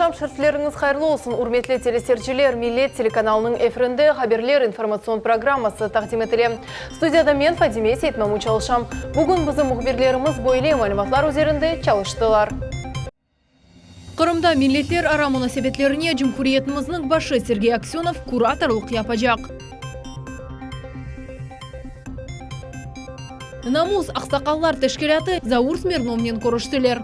Aqşam şerifleriñiz hayırlı olsun, ürmetli teleseyirciler! Millet telekanalınıñ efirinde Haberler informatsion programması taqdim etile. Studiyada men, Fadime Seytmamut çalışam. Bugün bizim mühbirlerimiz böyle malümatlar üzerinde çalıştılar. Qırımda milletlerara munasebetlerine cumhuriyetimizniñ başı Sergey Aksönov kuratorlıq yapacaq. Namus aqsaqallar teşkilâtı Zaur Smirnovnen körüştiler.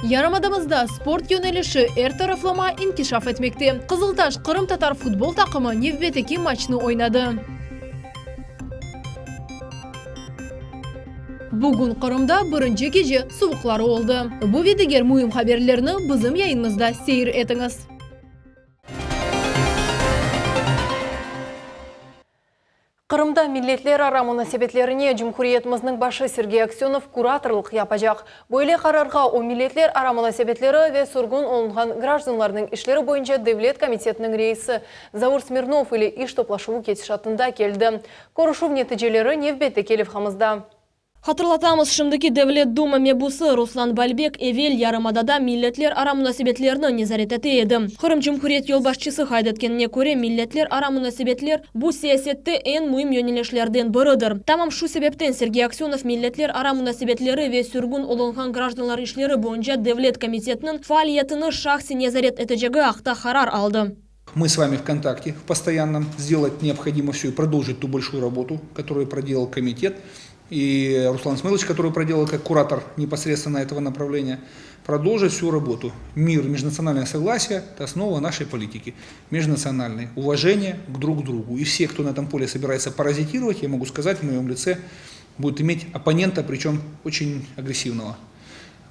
Yarımadamızda sport yönelişi er taraflama inkişaf etmekte. Qızıltaş qırımtatar futbol taqımı nevbetteki maçnı oynadı. Bugün Qırımda birinci gece suvuqları oldı. Bu ve diger müim haberlerni bizim yayınımızda seyir etiñiz. Qırımda milletlerara munasebetlerine cumhuriyetimizniñ başı Sergey Aksönov kuratorlıq yapacaq. Böyle qararğa o Milletlerara munasebetleri ve sürgün olunğan grajdanlarnıñ işleri boyunca devlet komitetiniñ reisi Zaur Smirnov ile iş toplaşuvı ketişatında keldi. Körüşüv neticeleri nevbetteki levhamızda. Hatırlatamız, şimdiki Devlet Duma mebusı Ruslan Balbek evel yarımadada milletlerara munasebetlerni nezaret ete edi. Qırım Cumhuriyet yolbaşçısı qayd etkenine köre, milletlerara munasebetler, bu siyasette eñ müim yönelişlerden biridir. Tamam şu sebepten Sergey Aksönov milletlerara munasebetleri ve sürgün olunğan grajdanlar işleri boyunca Devlet komitetiniñ faaliyetini şahsen nezaret etecegi aqta qarar aldı. Мы с вами в контакте в постоянном, сделать необходимо все и продолжить ту большую работу, которую проделал комитет, и Руслан Смылович, который проделал как куратор непосредственно этого направления, продолжить всю работу. Мир, межнациональное согласие – это основа нашей политики. Межнациональное уважение к друг другу. И все, кто на этом поле собирается паразитировать, я могу сказать, в моем лице будут иметь оппонента, причем очень агрессивного.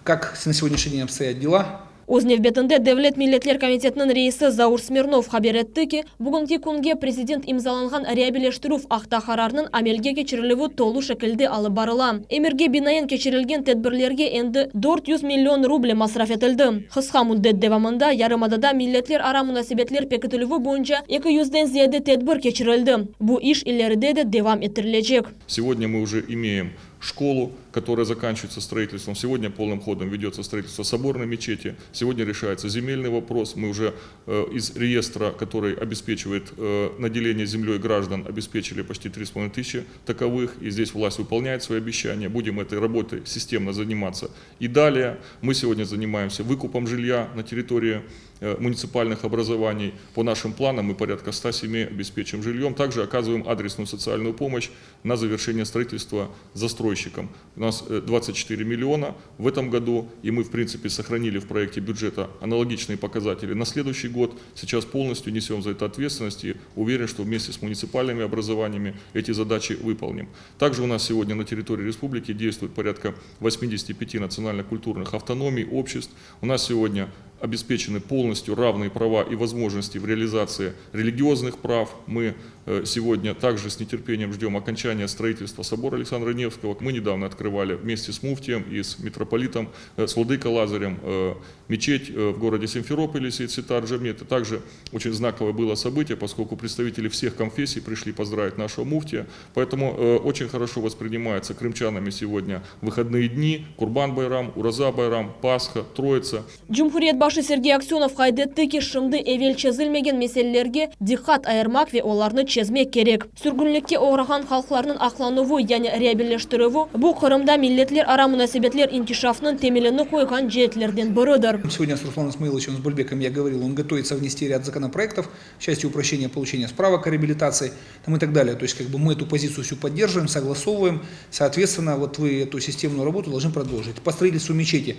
Как на сегодняшний день обстоят дела, Öz nevbetinde Devlet milletler komitetiniñ reisi Zaur Smirnov haber etti ki, bugünki künge prezident imzalanğan reabileştirüv aqta qararnıñ amelge keçirilüvi tolu şekilde alıp barıla. Emirge binaen keçirilgen tedbirlerge endi 400 million ruble masraf etildi. Qısqa müddet devamında yarımadada milletlerara munasebetler pekitilüvi boyunca eki yüzden ziyade tedbir keçirildi. Bu iş ileride de devam ettirilecek. Segodnâ мы уже имеем школу, которая заканчивается строительством. Сегодня полным ходом ведется строительство соборной мечети. Сегодня решается земельный вопрос. Мы уже э, из реестра, который обеспечивает э, наделение землей граждан, обеспечили почти 3,5 тысячи таковых. И здесь власть выполняет свои обещания. Будем этой работой системно заниматься. И далее мы сегодня занимаемся выкупом жилья на территории э, муниципальных образований. По нашим планам мы порядка 100 семей обеспечим жильем. Также оказываем адресную социальную помощь на завершение строительства застройщикам. У нас 24 э, миллиона в этом году, и мы, в принципе, сохранили в проекте бюджета аналогичные показатели на следующий год. Сейчас полностью несем за это ответственность и уверен, что вместе с муниципальными образованиями эти задачи выполним. Также у нас сегодня на территории республики действует порядка 85 национально-культурных автономий, обществ. У нас сегодня обеспечены полностью равные права и возможности в реализации религиозных прав. Мы э, сегодня также с нетерпением ждем окончания строительства собора Александра Невского. Мы недавно открывали вместе с муфтием и с митрополитом, э, с Владыкой Лазарем э, мечеть в городе Симферополе, Сейдситар Джами. Это также очень знаковое было событие, поскольку представители всех конфессий пришли поздравить нашего муфтия. Поэтому очень хорошо воспринимается крымчанами сегодня выходные дни, Курбан-Байрам, Ураза-Байрам, Пасха, Троица. Cumhuriyet başı Sergey Aksönov qayd etti ki, şimdi evel çezilmegen meselelerge diqqat ayırmaq ve olarnı çezmek kerek. Sürgünlikke oğrağan halqlarnıñ aqlanuvı, yani reabilleştirüvi, bu Qırımda milletlerara munasebetler inkişafınıñ temelini qoyğan ceetlerden biridir. Сегодня с Русланом Исмаиловичем с Бальбеком я говорил, он готовится внести ряд законопроектов в части упрощения получения справок о реабилитации там и так далее. То есть как бы мы эту позицию всю поддерживаем, согласовываем. Соответственно, вот вы эту системную работу должны продолжить. По строительству мечети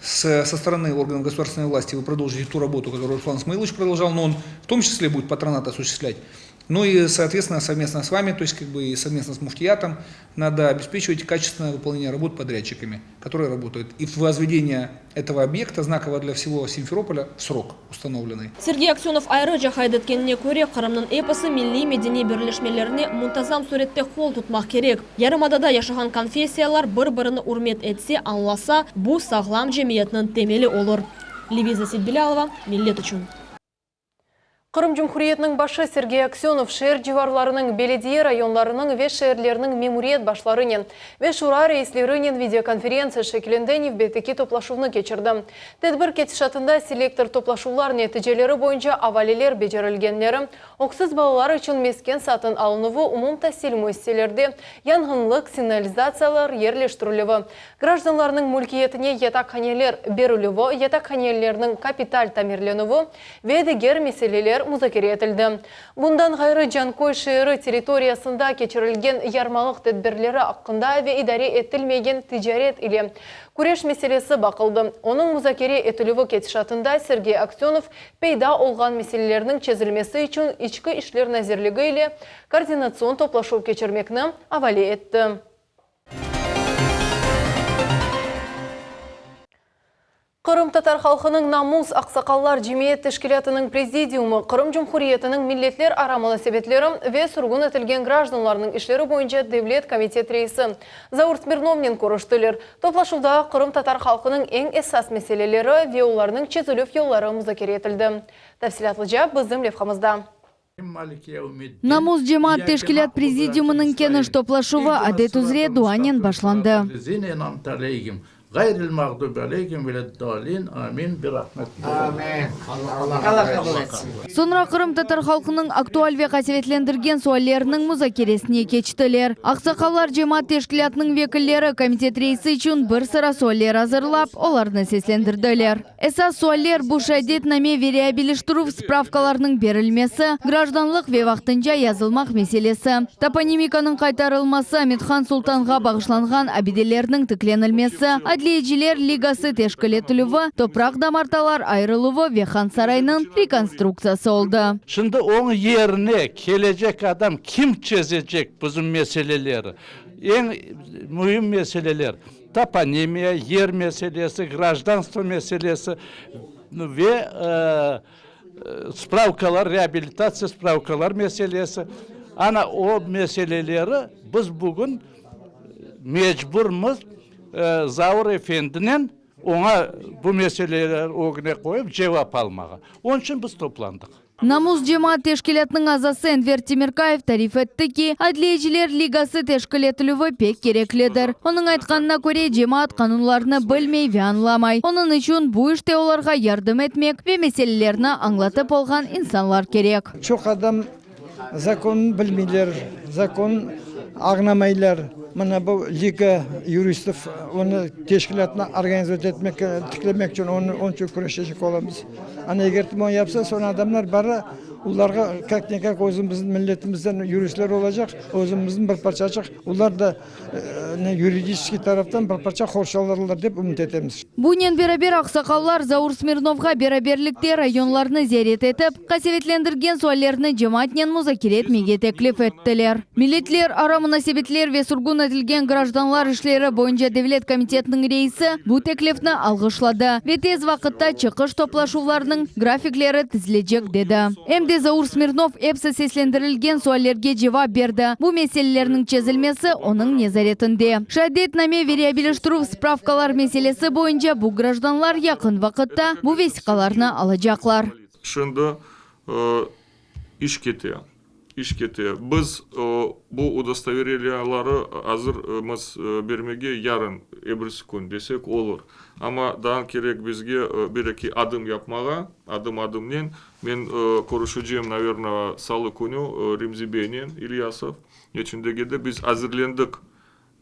с, со стороны органов государственной власти вы продолжите ту работу, которую Руслан Исмаилович продолжал, но он в том числе будет патронат осуществлять. Ну и, соответственно, совместно с вами, то есть как бы и совместно с муфтиятом, надо обеспечивать качественное выполнение работ подрядчиками, которые работают. И возведение этого объекта, знакового для всего Симферополя, в срок установленный. Sergey Aksönov ayrıca qayd etkenine köre, Qırımnıñ episi milliy-medeniy birleşmelerine muntazam sürette qol tutmaq kerek. Yarımadada yaşağan konfessiyalar bir-birini ürmet etse, añlasa, bu sağlam cemiyetniñ temeli olur. Leviza Seytbilâlova, Millet içün. Qırım Cumhuriyetiniñ başı Sergey Aksönov şeer civarlarınıñ, belediye rayonlarınıñ ve şeerlerniñ memuriyet başlarınen ve şura reislerinen videokonferentsiya şekilinde nevbetteki toplaşuvnı keçirdi. Tedbir ketişatında selektor toplaşuvlar neticeleri boyunca avaleler becerilgenleri, öksüz balalar içün mesken satın alınuvı, umumtasil müessiselerde yanğınlıq signalizatsiyalar yerleştirilüvi, Grajdanlarnıñ mülkiyetine yataqhaneler berilüvi, yataqhanelerniñ kapital tamirlenüvi ve diger meseleler muzakere etildi. Bundan ğayrı, Canköy şeeri territoriyasında keçirilgen yarmalıq tedbirleri aqqında ve idare etilmegen ticaret ile küreş meselesi baqıldı. Onıñ muzakere etilüvi ketişatında Sergey Aksönov peyda olğan meselelerniñ çezilmesi içün İçki işler nazirligi ile koordinatsion toplaşuv keçirmekni avale etti. Qırımtatar halqınıñ Namus aqsaqallar cemiyet teşkilâtınıñ prezidiumı Qırım Cumhuriyetiniñ milletlerara munasebetleri ve sürgün etilgen grajdanlarnıñ işleri boyunca devlet komitet reisi Zaur Smirnovnen körüştiler. Toplaşuvda qırımtatar halqınıñ eñ esas meseleleri ve olarnıñ çezilüv yolları muzakere etildi. Tafsilâtlıca bizim levhamızda. Namus cemaat teşkilât prezidiumınıñ keniş toplaşuvı adet üzre duanen başlandı. Soñra qırımtatar halqınıñ aktual ve qasevetlendirgen sualleriniñ muzakeresine keçtiler. Aqsaqallar cemaat teşkilâtınıñ vekilleri komitet reisi içün bir sıra sualler azırlap, olarnı seslendirdiler. Esas sualler, bu şeadetname ve reabiliştirüv spravkalarınıñ berilmesi, grajdanlıq ve vaqtınca yazılmaq meselesi, toponimikanıñ qaytarılması, Amethan Sultanğa bağışlanğan abidelerniñ tiklenilmesi, Adliyeciler ligası teşkil etilüvi, topraq damartalar ayırıluvı ve Han saraynıñ rekonstruktsiyası oldı. Şimdi onıñ yerine kelecek adam kim çezecek bizim meseleleri? Eñ müim meseleler. Toponimiya, yer meselesi, grajdanstvo meselesi ve spravkalar, reabilitatsiya spravkalar meselesi. Ana o meseleleri biz bugün mecburmız Zaur efendinen oña bu meseleler ögüne qoyıp cevap almağa. Onıñ içün biz toplandıq. Namus cemaat teşkilâtınıñ azası Enver Temirkayev tarif etti ki, Adliyeciler ligası teşkil etilüvi pek kereklidir. Onıñ aytqanına köre, cemaat qanunlarnı bilmey ve añlamay, onıñ içün bu işte olarğa yardım etmek ve meselelerni añlatıp olğan insanlar kerek. Çoq adam Zakonnı bilmeyler, zakon añlamaylar. Mına bu Liga yuristov, onı teşkilâtnı organizovat etmek, tiklemek içün onıñ içün küreşecek olamız. Ana eger de bunı yapsa, soñ adamlar bara, olarğa kak ne kak özümizniñ milletimizden yuristler olacaq, özümizniñ bir parçaçıq, olar da Yuridiçeskiy taraftan bir parça qorçalarlar dep ümüt etemiz. Bunen beraber aqsaqallar Zaur Smirnovğa beraberlikte rayonlarnı ziyaret etip, qasevetlendirgen suallerni cemaatnen muzakere etmege teklif ettiler. Milletler ara munasebetler ve sürgün etilgen grajdanlar işleri boyunca devlet komitetiniñ reisi bu teklifni alğışladı ve tez vaqıtta çıqış toplaşuvlarnıñ grafikleri tizilecek, dedi. Em de Zaur Smirnov epsi seslendirilgen suallerge cevap berdi, bu meselelerniñ çezilmesi onıñ nezaretinde. Şeadetname ve reabiliştirüv spravkalar meselesi boyunca bu grajdanlar yaqın vaqıtta bu vesiqalarnı alacaqlar. Şimdi iş kete, iş kete. Biz bu udostovereniyaları azırmız bermege yarın, ebrisi kün desek olur. Amma daa kerek bizge bir-eki adım yapmağa, adım-adımnen. Men körüşecem, naverno, salı künü Remzi beynen, İlyasov. Neçün degende, biz azirlendik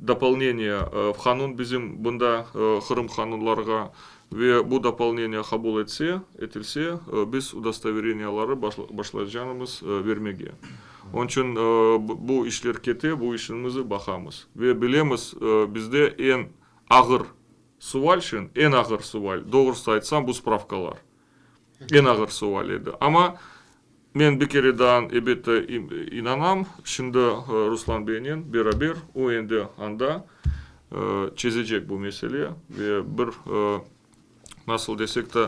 dopolneniye v qanun bizim bunda Qırım qanunlarğa ve bu dopolneniye qabul etse, etilse, biz udostovereniyaları başlaycağımız bermege. Onıñ içün bu işler kete, bu işimizi baqamız. Ve bilemiz, bizde eñ ağır sual şin, eñ ağır sual, doğrusı aytsam, bu spravkalar. Eñ ağır sual edi. Amma men bir kere daa, ebette, inanam, şimdi Ruslan beynen beraber, o endi anda çezecek bu mesele ve bir, nasıl desek de,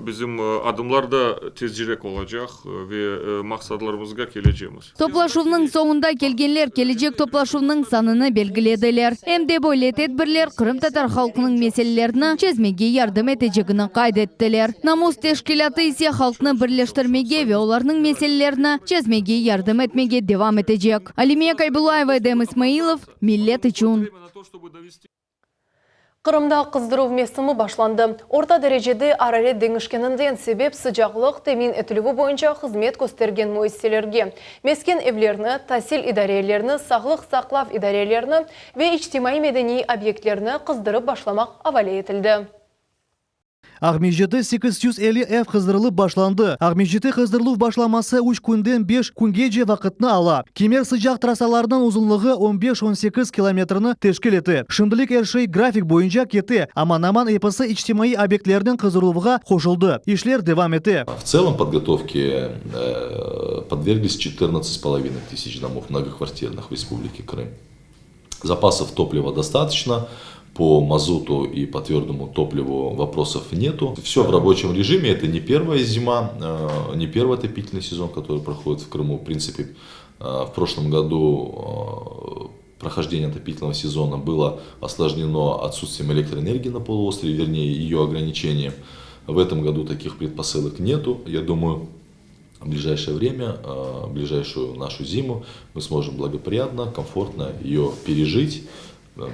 Bizim adımlar da tezcerek olacaq ve maqsadlarımızğa kelecemiz. Toplaşuvnıñ soñunda kelgenler kelecek toplaşuvnıñ sanını belgilediler. Em de böyle tedbirler qırımtatar halqınıñ meselelerini çezmege yardım etecegini qayd ettiler. Namus teşkilâtı ise halqnı birleştirmege ve olarnıñ meselelerini çezmege yardım etmege devam etecek. Alime Kaybullayeva, Edem İsmailov, Millet içün. Qırımda qızdıruv mevsimi başlandı. Orta derecede araret deñişkeninden sebep sıcaqlıq temin etilüvi boyunca hızmet köstergen müessiselerge, mesken evlerni, tasil idarelerini, sağlıq saqlav idarelerini ve içtimaiy-medeniy obyektlerni qızdırıp başlamaq avale etildi. Aqmescitte 850 ev qızdırılıp başlandı. Aqmescitte qızdırıluv başlaması üç künden beş küngece vaqıtnı ala. Kimer sıcaq trassalarnıñ uzunlığı on beş, on sekiz kilometrni teşkil ete. Şimdilik er şey grafik boyunca kete, aman-aman episi içtimaiy obyektlerniñ qızdırıluvğa qoşuldı. İşler devam ete. V tselom podgotovke podverglis çetırnadtsat s polovinıy tısyaç domov mnogokvartirnıh v Respublike Krım. Zapasov topliva dostatoçno, po mazutu i po tverdomu toplivu voprosov netu. Vse v raboçem rejime, eto ne pervaya zima, ne pervyy otopitelnyy sezon, kotoryy prohodit v Krımu. V printsipe, v proşlom godu prohojdenие otopitelnogo sezona bylo osложнено otsutstviem elektroenergii na poluostrove, vernee, eyo ograniçeniem. V etom godu takih predposılok netu, ya dumayu, v blижайшее время, ближайшую нашу зиму мы сможем благоприятно, комфортно ее пережить,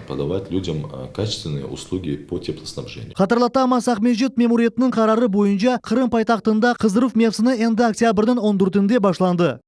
подавать людям качественные услуги по теплоснабжению. Hatırlatamız, Aqmescit memuriyetiniñ qararı boyunca Qırım paytahtında qızdıruv mevsimi endi oktâbrniñ on dörtünde başlandı.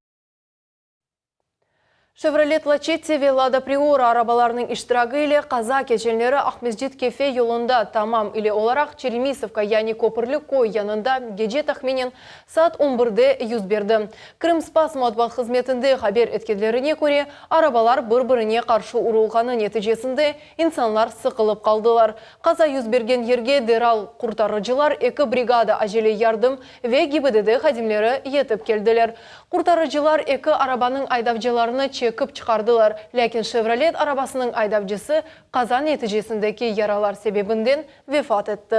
Şevrolet Laçetti ve Lada Priora arabalarınıñ iştiragi ile qaza keçenleri Aqmescit-Kefe yolunda tamam ile olaraq Çeremisovka yani Köpürli köy yanında gece tahminen saat on birde yüz berdi. Krımspas matbuat hızmetinde haber etkenlerine köre, arabalar bir-birine qarşı urulğanı neticesinde insanlar sıqılıp qaldılar. Qaza yüz bergen yerge deral qurtarıcılar, eki brigada acele yardım ve GİBDD hadimleri yetip keldiler. Qurtarıcılar eki arabanıñ aydavcılarını çekip çıqardılar, lâkin Şevrolet arabasınıñ aydavcısı qaza neticesindeki yaralar sebebinden vefat etti.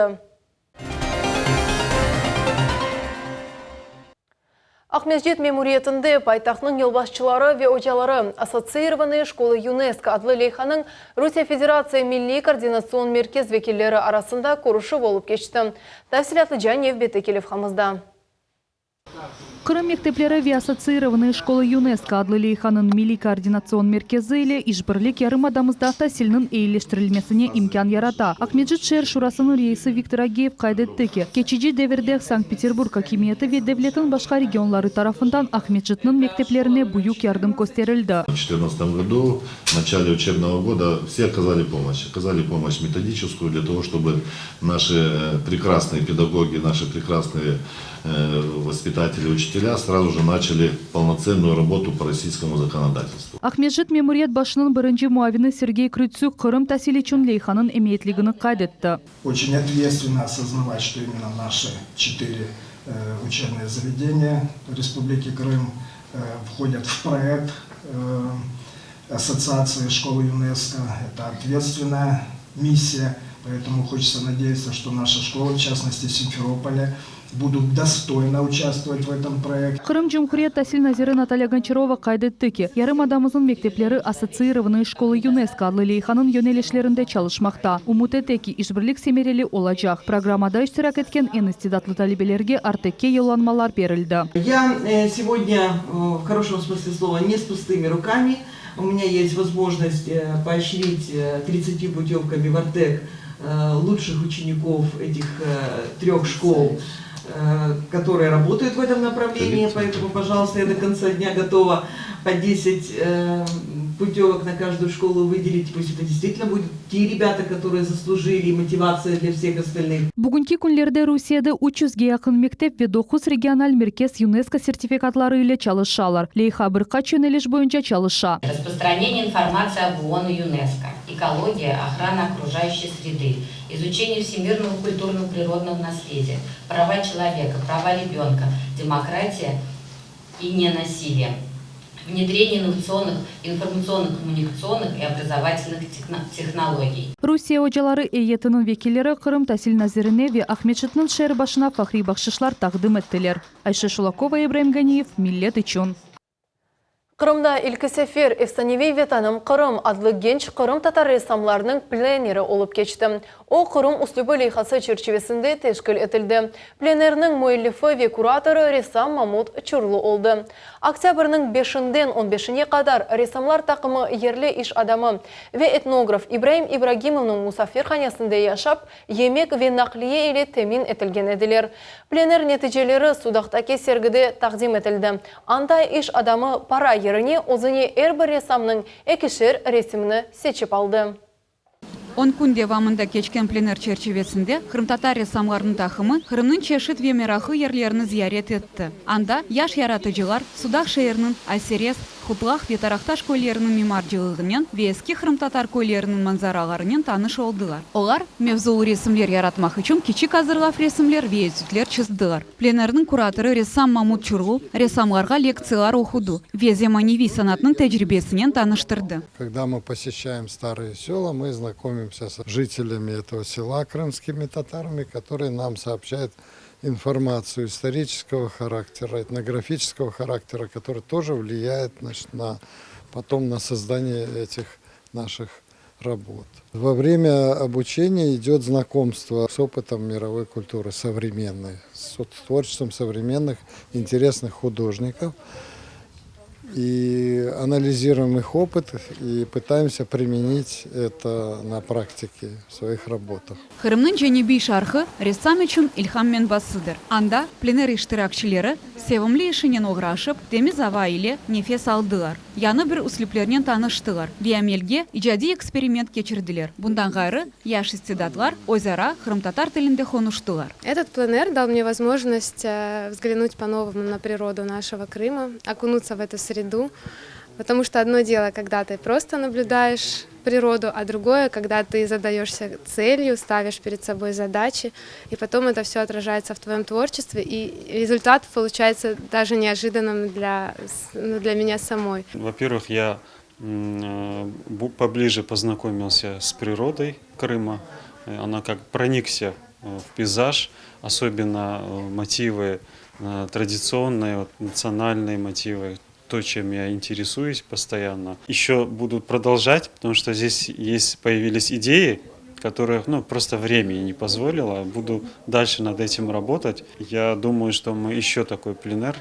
Aqmescit memuriyetinde paytahtnıñ yolbaşçıları ve ocaları Assotsirovanıye şkolı YUNESKO adlı leyhanıñ Rusiye Federatsiya Milliy koordinatsion merkez vekilleri arasında körüşüv olıp keçti. Tafsilâtlıca nevbetteki levhamızda. Qırım mektepleri ve Assotsirovanıye şkolı YUNESKO adlı leyhanıñ Milliy koordinatsion merkezi ile işbirlik yarımadamızda tasilniñ eyileştirilmesine imkân yarata. Aqmescit şeer şurasınıñ reisi Viktor Ageyev qayd etti ki, keçici devirde Sankt-Peterburg akimiyeti ve devletniñ başqa regionları tarafından Aqmescitniñ mekteplerine büyük yardım kösterildi. В четырнадцатом году, в начале учебного года, все оказали помощь. Оказали помощь методическую для того, чтобы наши прекрасные педагоги, наши прекрасные воспитатели, учителя сразу же начали полноценную работу по российскому законодательству. Aqmescit memuriyet başınıñ birinci muavini Sergey Krıtsük Qırım tasil içün leyhanıñ emiyetligini qayd etti. Очень ответственно осознавать, что именно наши четыре учебные заведения Республики Крым входят в проект Ассоциации школы ЮНЕСКО. Это ответственная миссия, поэтому хочется надеяться, что наша школа, в частности Симферополя, будут достойно участвовать в этом проекте. Qırım Cumhuriyet tasil naziri Natalya Gonçarova qayd etti ki, yarımadamıznıñ mektepleri Assotsirovanıye şkolı YUNESKO adlı leyhanıñ yönelişlerinde çalışmaqta. Ümüt ete ki, işbirlik semereli olacaq. Programmada iştirak etken eñ istidatlı talebelerge Artekke yollanmalar berildi. Я сегодня, в хорошем смысле слова, не с пустыми руками. У меня есть возможность поощрить 30 путевками в Артек лучших учеников этих трех школ, которые работают в этом направлении. Поэтому, пожалуйста, я до конца дня готова по 10 путевок на каждую школу выделить. Пусть это действительно будут те ребята, которые заслужили, и мотивация для всех остальных. Bugünki künlerde Rusiyede 300ge yaqın mektep ve 9 regional merkez UNESCO sertifikatları ile çalışalar. Leyha bir qaç yöneliş boyunca çalışa. Распространение информации об ООН и ЮНЕСКО, экология, охрана окружающей среды, изучение всемирного культурного природного наследия, права человека, права ребенка, демократия и ненасилие. Внедрение инновационных, информационно-коммуникационных и образовательных технологий. Rusiye ocaları eyyetiniñ vekilleri Qırım tasil nazirine ve Aqmescitniñ şeer başına fahriy bahşışlar taqdim ettiler. Ayşe Şulakova, İbraim Ganiyev, Millet içün. Qırımda ilki sefer Efsaneviy Vetanım Qırım adlı genç qırımtatar ressamlarınıñ pleneri olıp keçti. O, Qırım üslübi leyhası çerçivesinde teşkil etildi. Plenerniñ müellifi ve kuratorı ressam Mamut Çurlu oldı. Oktâbrniñ beşinden on beşine qadar ressamlar taqımı yerli iş adamı ve etnograf İbraim İbragimovnıñ musafirhanesinde yaşap, yemek ve naqliye ile temin etilgen ediler. Plener neticeleri Sudaqtaki sergide taqdim etildi. Anda iş adamı para yerine özüne er bir ressamnıñ ekişer resimini seçip aldı. On kün devamında keçken plener çerçivesinde qırımtatar ressamlarınıñ taqımı Qırımnıñ çeşit ve meraqlı yerlerini ziyaret etti. Anda yaş yaratıcılar Sudaq şeeriniñ Ayserez, Quplaq ve Taraqtaş köyleriniñ mimarcılığınen ve eski qırımtatar köyleriniñ manzaralarınen tanış oldılar. Olar, mevzulı resimler yaratmaq içün kiçik azırlav resimler ve etüdler çizdiler. Plenerniñ kuratorı ressam Mamut Çurlu ressamlarğa lektsiyalar oqudı ve zemaneviy sanatnıñ tecribesinen tanıştırdı. Когда мы посещаем старые села, мы знакомимся с жителями этого села, крымскими татарами, которые нам сообщают информацию исторического характера, этнографического характера, которая тоже влияет, значит, на, потом на создание этих наших работ. Во время обучения идет знакомство с опытом мировой культуры современной, с творчеством современных интересных художников. И анализируем их опыт и пытаемся применить это на практике в своих работах. Qırımnıñ cenübiy şarqı ressam içün ilham menbasıdır. Anda plener iştirakçileri sevimli işinen oğraşıp, temiz ava ile nefes aldılar, yañı bir üslüplernen tanıştılar ve amelge icadiy eksperiment keçirdiler. Bundan ğayrı, yaş istidatlar özara qırımtatar tilinde qonuştılar. Этот пленэр дал мне возможность взглянуть по-новому на природу нашего Крыма, окунуться в эту среду, потому что одно дело, когда ты просто наблюдаешь природу, а другое, когда ты задаешься целью, ставишь перед собой задачи, и потом это все отражается в твоем творчестве, и результат получается даже неожиданным для, ну, для меня самой. Во-первых, я поближе познакомился с природой Крыма. Она как проникся в пейзаж, особенно мотивы традиционные, вот, национальные мотивы, то, чем я интересуюсь постоянно. Еще буду продолжать, потому что здесь есть, появились идеи, которых ну, просто времени не позволило. Буду дальше над этим работать. Я думаю, что мы еще такой пленэр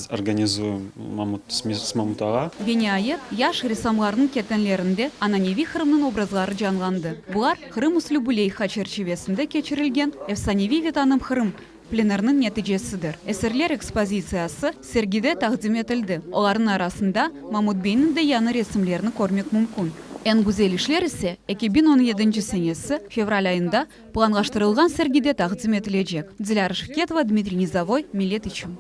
организуем Мамут, с Мамут ağa. Ve niayet, yaş ressamlarnıñ kertinlerinde ananeviy Qırımnıñ obrazları canlandı. Bular Qırım üslübi leyha çerçivesinde keçirilgen Efsaneviy Vetanım Qırım plenerniñ neticesidir. Eserler ekspozitsiyası sergide taqdim etildi. Olarnıñ arasında Mamut beyniñ de yañı resimlerini körmek mümkün. Eñ güzel işler ise 2017 senesi fevral ayında planlaştırılğan sergide taqdim etilecek. Dilâra Şevketova, Dmitriy Nizovoy, Millet içün.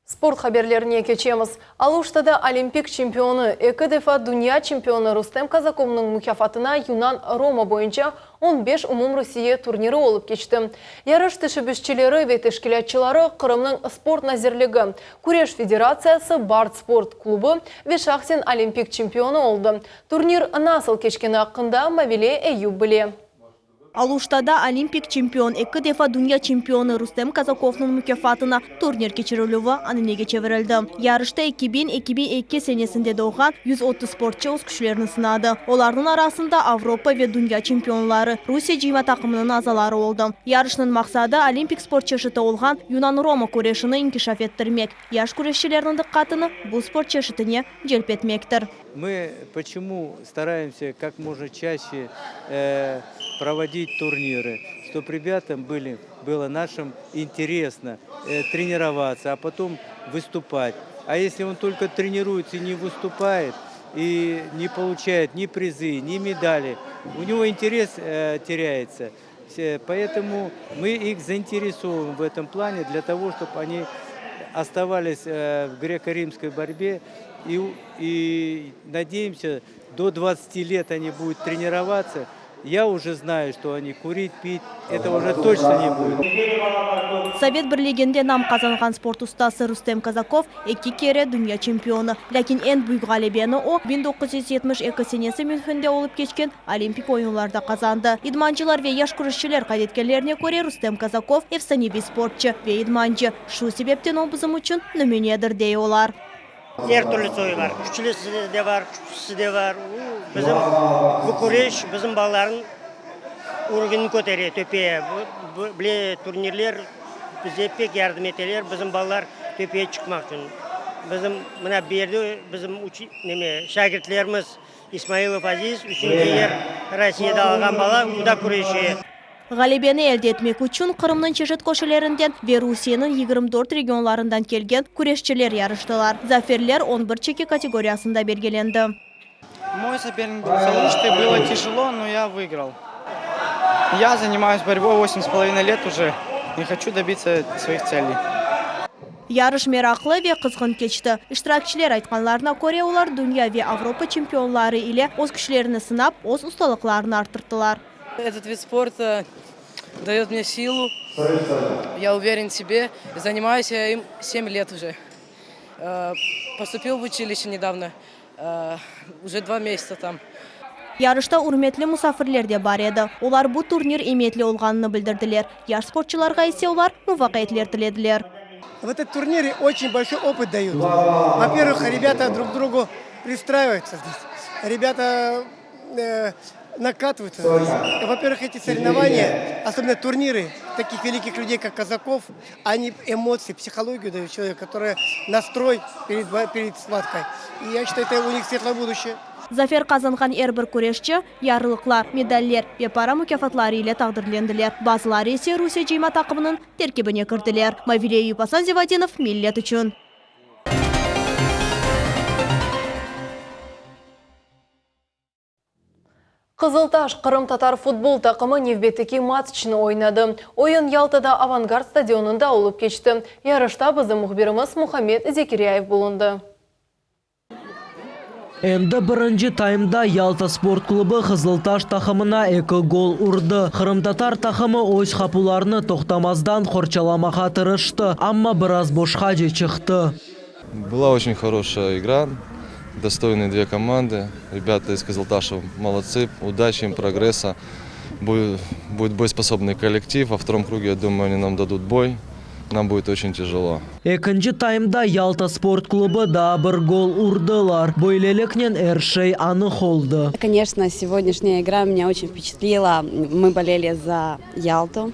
Sport haberlerine keçemiz. Aluştada olimpik çempionı, eki defa dünya çempionı Rustem Kazakovnıñ mukâfatına yunan-roma boyunca 15 umumrusiye turniri olıp keçti. Yarış teşebbüsçileri ve teşkilâtçıları Qırımnıñ Sport nazirligi, Küreş federatsiyası, Bart sport klubı ve şahsen olimpik çempionı oldı. Turnir nasıl keçkeni aqqında Mavile Eyüp bile. Aluştada olimpik çempion, eki defa dünya çempionı Rustem Kazakovnıñ mukâfatına turnir keçirilüvi ananege çevirildi. Yarışta 2000-2002 senesinde doğğan 130 sportçı öz küçlerini sınadı. Olarnıñ arasında Avropa ve dünya çempionları, Rusiye cıyma taqımınıñ azaları oldı. Yarışnıñ maqsadı olimpik sport çeşiti olğan yunan-roma küreşini inkişaf ettirmek, yaş küreşçilerniñ diqqatını bu sport çeşitine celp etmektir. Мы почему стараемся как можно чаще проводить турниры, чтобы ребятам были, было нашим интересно тренироваться, а потом выступать. А если он только тренируется и не выступает, и не получает ни призы, ни медали, у него интерес теряется. Поэтому мы их заинтересовываем в этом плане для того, чтобы они оставались в греко-римской борьбе и, и надеемся, до 20 лет они будут тренироваться. Я уже знаю, что они курить, пить, это уже точно не будет. Sovet Birliginde nam qazanğan sport ustası Rustem Kazakov eki kere dünya çempionı. Lâkin eñ büyük ğalebeni o, 1972 senesi Münhende olıp keçken Olimpik oyunlarda qazandı. İdmancılar ve yaş küreşçiler qayd etkenlerine köre, Rustem Kazakov efsaneviy sportçı ve idmancı. Şu sebepten o bizim içün nümünedir, dey olar. Er türlü soyu bar, küçlüsi de bar, küçsüzi de bar. Bizim bu küreş bizim balalarnıñ uruvinini kötere, töpeye. Böyle turnirler bize pek yardım eteler, bizim balalar töpeye çıqmaq içün. Bizim mına bu yerde bizim neme, şagirtlerimiz İsmailov Aziz, üçünci yer Rossiyada alğan bala, o da küreşe. Ğalebeni elde etmek içün Qırımnıñ çeşit köşelerinden ve Rusiyeniñ 24 regionlarından kelgen küreşçiler yarıştılar. Zaferler on bir çeki kategoriyasında belgilendi. Мой соперник был с Алушты, было тяжело, но я выиграл. Я занимаюсь борьбой 8,5 лет уже и хочу добиться своих целей. Yarış meraqlı ve qızğın keçti. İştirakçiler aytqanlarına köre, olar dünya ve Avropa çempionları ile öz küçlerini sınap, öz ustalıqlarını arttırdılar. Этот вид спорта дает мне силу. Я уверен в себе. Занимаюсь я им 7 лет уже. Поступил в училище недавно. Уже два месяца там. Yarışta ürmetli musafirler de bar edi. Olar bu turnir emiyetli olğanını bildirdiler. Yaş sportçularğa ise olar muvafaqiyetler tilediler. В этот турнире очень большой опыт дают. Во-первых, ребята друг к другу пристраиваются здесь. Ребята накатываются здесь. Во-первых, эти соревнования, особенно турниры таких великих людей, как Казаков, они эмоции, психологию дают человеку, который настрой перед схваткой. И я считаю, это у них светлое будущее. Zafer qazanğan er bir küreşçi yarlıqlar, medaller ve para mukâfatları ile taqdirlendiler. Bazıları ise Rusiye cıyma taqımınıñ terkibine kirdiler. Mavile Eyüp, Asan Zevadinov, Millet içün. Qızıltaş qırımtatar futbol taqımı nevbetteki matçnı oynadı. Oyun Yaltada Avangard stadionında olıp keçti. Yarışta bizim mühbirimiz Muhammed Zekiryayev bulundı. Endi birinci taymda Yalta sport klubı Qızıltaş taqımına eki gol urdı. Qırımtatar taqımı öz qapularını toqtamazdan qorçalamağa tırıştı, amma biraz boşqace çıqtı. Была очень хорошая игра, достойные две команды. Ребята из Кызылташа молодцы, удачи им, прогресса. Будет, будет боеспособный коллектив. Во втором круге, я думаю, они нам дадут бой. Нам будет очень тяжело. Ekinci taymda Yalta sport klubı daa bir gol urdılar. Böyleliknen er şey anıq oldı. Конечно, сегодняшняя игра меня очень впечатлила. Мы болели за Ялту.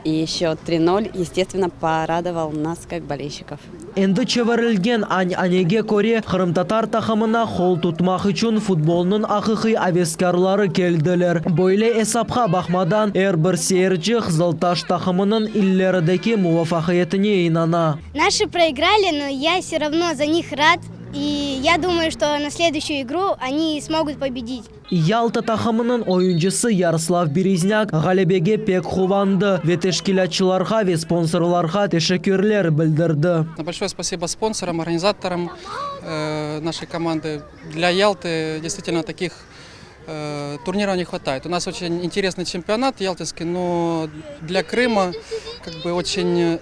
И счет 3-0, естественно, порадовал нас как болельщиков. Endi çevirilgen ananege köre, qırımtatar taqımına qol tutmaq içün futbolnıñ aqiqiy aveskârları keldiler. Böyle esapqa baqmadan, er bir seyirci Qızıltaş taqımınıñ ilerideki muvafaqiyetine inana. Наши проиграли, но я все равно за них рад. И я думаю, что на следующую игру они смогут победить. Yalta taqımınıñ oyuncısı Yaroslav Bereznâk ğalebege pek quvandı ve teşkilâtçılarğa ve sponsorlarğa teşekkürler bildirdi. Большое спасибо спонсорам, организаторам нашей команды. Для Ялты действительно таких турниров не хватает. У нас очень интересный чемпионат ялтинский, но для Крыма как бы очень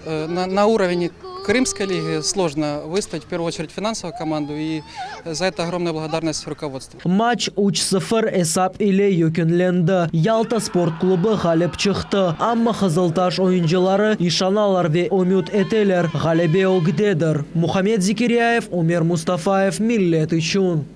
на уровне Крымской лиги сложно выставить, в первую очередь, финансовую команду, и за это огромная благодарность руководству. Matç 3-0 esap ile yekünlendi. Yalta sport klubı ğalip çıqtı. Amma Qızıltaş oyuncıları işanalar ve ümüt eteler. Ğalebe ögdedir. Muhammed Zekiryayev, Umer Mustafayev, Millet içün.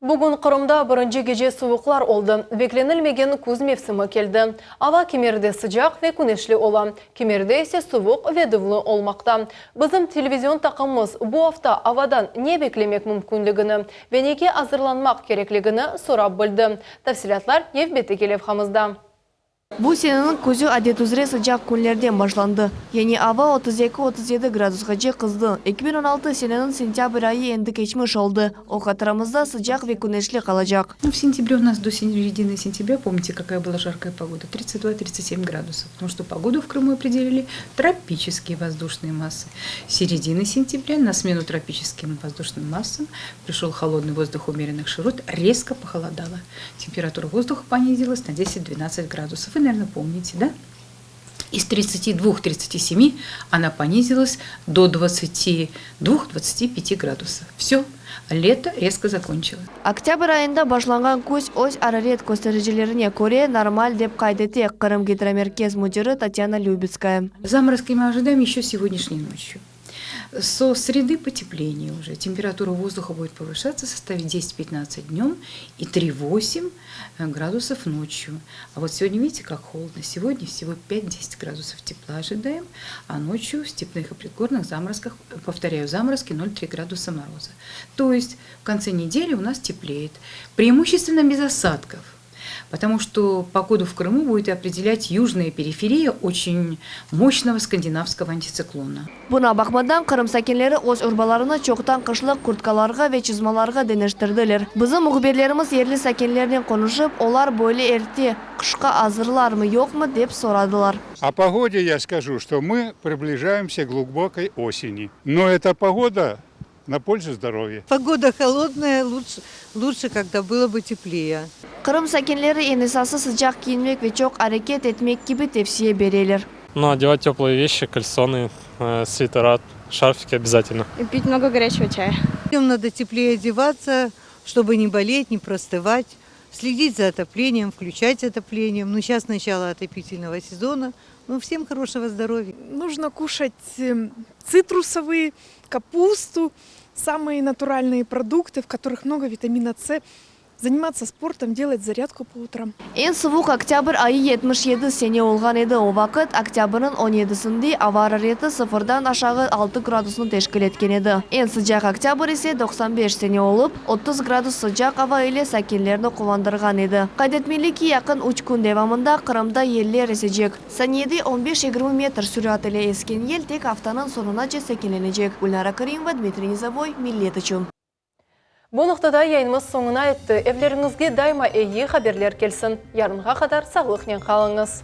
Bugün Qırımda birinci gece suvuqlar oldı. Beklenilmegen küz mevsimi keldi. Ava kimerde sıcaq ve küneşli ola, kimerde ise suvuq ve dımlı olmaqta. Bizim televizion taqımımız bu afta avadan ne beklemek mümkünligini ve nege azırlanmaq kerekligini sorap bildi. Tafsilâtlar nevbetteki levhamızda. Bu seneniñ küzü adet üzre sıcaq künlerden başlandı. Yani ava 32, 37 gradusqace qızdı. 2016 seneniñ sentâbr ayı endi keçmiş oldı. O hatıramızda sıcaq ve küneşli qalacaq. Ну, в сентябре у нас до середины сентября, помните, какая была жаркая погода? 32-37 градусов. Потому что погоду в Крыму определили тропические воздушные массы. С середины сентября на смену тропическим воздушным массам пришел холодный воздух умеренных широт, резко похолодало. Температура воздуха понизилась на 10-12 градусов. Вы, наверное, помните, да? Из 32-37 она понизилась до 22-25 градусов. Все, лето резко закончилось. Oktâbr ayında başlanğan küz öz araret köstericilerine köre normal dep qayd ete Qırım gidromerkez müdiri Tatyana Lübetskaya. Заморозки мы ожидаем еще сегодняшней ночью. Со среды потепление уже. Температура воздуха будет повышаться, составить 10-15 днем и 3-8 градусов ночью. А вот сегодня видите, как холодно. Сегодня всего 5-10 градусов тепла ожидаем, а ночью в степных и предгорных заморозках, повторяю, заморозки 0,3 градуса мороза. То есть в конце недели у нас теплеет. Преимущественно без осадков. Потому что погоду в Крыму будет определять южная периферия очень мощного скандинавского антициклона. Buña baqmadan Qırım sakinleri öz urbalarını çoqtan qışlıq kurtkalarğa ve çızmalarğa deñiştirdiler. Bizim mühbirlerimiz yerli sakinlernen qonuşıp, olar böyle erte qışqa azırlarmı yoqmı dep soradılar. О погоде я скажу, что мы приближаемся к глубокой осени. Но эта погода на пользу здоровья. Погода холодная, лучше, лучше, когда было бы теплее. Qırım sakinleri eñ esası sıcaq kiyinmek ve çoq areket etmek kibi tevsiye bereler. Ну, одевать теплые вещи, кальсоны, э, свитера, шарфики обязательно. И пить много горячего чая. Им надо теплее одеваться, чтобы не болеть, не простывать, следить за отоплением, включать отопление. Ну, сейчас начало отопительного сезона. Ну, всем хорошего здоровья. Нужно кушать эм, цитрусовые, капусту, самые натуральные продукты, в которых много витамина С. Заниматься спортом, делать зарядку по утрам. Eñ suvuq oktâbr ayı 77 sene olğan edi. O vaqıt oktâbrniñ 17-sinde ava arareti sıfırdan aşağı 6 gradusnı teşkil etken edi. Eñ sıcaq oktâbr ise 95 sene olıp, 30 gradus sıcaq ava ile sakinlerni quvandırğan edi. Qayd etmeli ki, yaqın üç kün devamında Qırımda yeller esecek. Saniyede 15-20 metr sürat ile esken yel tek aftanıñ soñunace sakinlenecek. Gülnara Karimova, Dmitriy Nizovoy, Millet içün. Bu noqtada yayınımız soñuna yetti. Evleriñizge daima eyi haberler kelsin. Yarınğa qadar sağlıqnen qalıñız.